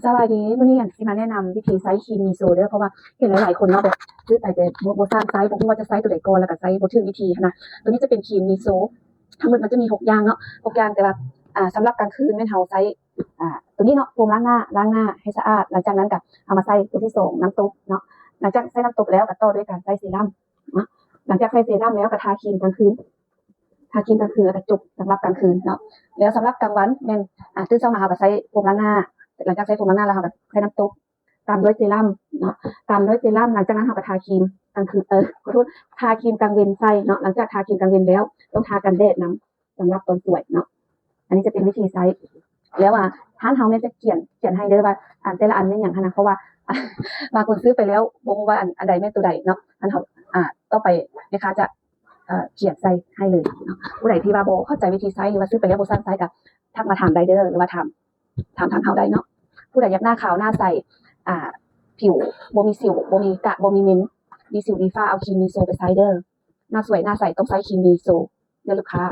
ສະບາຍດີ ມື້ນີ້ອັນຊິມາແນະນຳວິທີໃຊ້ຄຣີມມີໂຊເດີ ເພາະວ່າເຫັນຫຼາຍໆຄົນເນາະ ແບບຊື້ໄປແຕ່ບໍ່ ບໍ່ຊ່າງໃຊ້ ບໍ່ຮູ້ວ່າຈະໃຊ້ໂຕໃດກ່ອນ ແລ້ວກໍໃຊ້ບໍ່ຖືກວິທີຫັ້ນນະ. ໂຕນີ້ຈະເປັນຄຣີມມີໂຊ ທັງໝົດມັນຈະມີຫົກຢ່າງເນາະ ຫົກຢ່າງ ແຕ່ວ່າ ອ່າ ສຳລັບກາງຄືນແມ່ນເຮົາໃຊ້ ອ່າ ໂຕນີ້ເນາະ ໂຟມລ້າງໜ້າ ລ້າງໜ້າໃຫ້ສະອາດ ຫຼັງຈາກນັ້ນກໍເອົາມາໃສ່ໂຕທີສອງ ນ້ຳຕົບເນາະ. ຫຼັງຈາກໃສ່ນ້ຳຕົບແລ້ວກໍຕໍ່ດ້ວຍການໃສ່ເຊຣຳເນາະ. ຫຼັງຈາກໃສ່ເຊຣຳແລ້ວກໍທາຄຣີມກາງຄືນ ທາຄຣີມກາງຄືນ ແລ້ວກໍຈົບສຳລັບກາງຄືນເນາະ. ແລ້ວສຳລັບກາງວັນແມ່ນ ອ່າ ຕື່ນເຊົ້າມາເຮົາກໍໃຊ້ໂຟມລ້າງໜ້າ ຫຼັງຈາກໃຊ້ໂຟມລ້າງໜ້າແລ້ວເຮົາກໍໃສ່ນ້ຳຕົບ ຕາມດ້ວຍເຊຣຳເນາະ ຕາມດ້ວຍເຊຣຳ. ຫຼັງຈາກນັ້ນເຮົາກໍທາຄຣີມກາງຄືນ ເອີ ຂໍໂທດ ທາຄຣີມກາງເວັນໃສ່ເນາະ. ຫຼັງຈາກທາຄຣີມກາງເວັນແລ້ວ ຕ້ອງທາກັນແດດນຳ ສຳລັບຕອນສວຍເນາະ. ອັນນີ້ຈະເປັນວິທີໃຊ້ ແລ້ວວ່າຮ້ານເຮົາແມ່ນຈະຂຽນ ຂຽນໃຫ້ເດີວ່າ ອັນແຕ່ລະອັນແມ່ນຫຍັງຫັ້ນນະ ເພາະວ່າ ບາງຄົນຊື້ໄປແລ້ວບໍ່ຮູ້ວ່າອັນ ອັນໃດແມ່ນໂຕໃດເນາະ. ຮ້ານເຮົາ ອ່າ ຕໍ່ໄປແມ່ຄ້າຈະ ເອີ ຂຽນໃສ່ໃຫ້ເລີຍເນາະ. ຜູ້ໃດທີ່ວ່າບໍ່ເຂົ້າໃຈວິທີໃຊ້ ຫຼືວ່າຊື້ໄປແລ້ວບໍ່ຊ່າງໃຊ້ ກໍທັກມາຖາມໄດ້ເດີ ຫຼືວ່າຖາມ ຖາມທາງເຮົາໄດ້ເນາະ. ຜູ້ໃດຢາກໜ້າຂາວໜ້າໃສ ອ່າ ຜິວບໍ່ມີສິວ ບໍ່ມີກະ ບໍ່ມີເມັນ ມີສິວມີຝ້າ ເອົາຄຣີມມີໂຊໄປໃຊ້ເດີ. ໜ້າສວຍໜ້າໃສຕ້ອງໃຊ້ຄຣີມມີໂຊເດີລູກຄ້າ.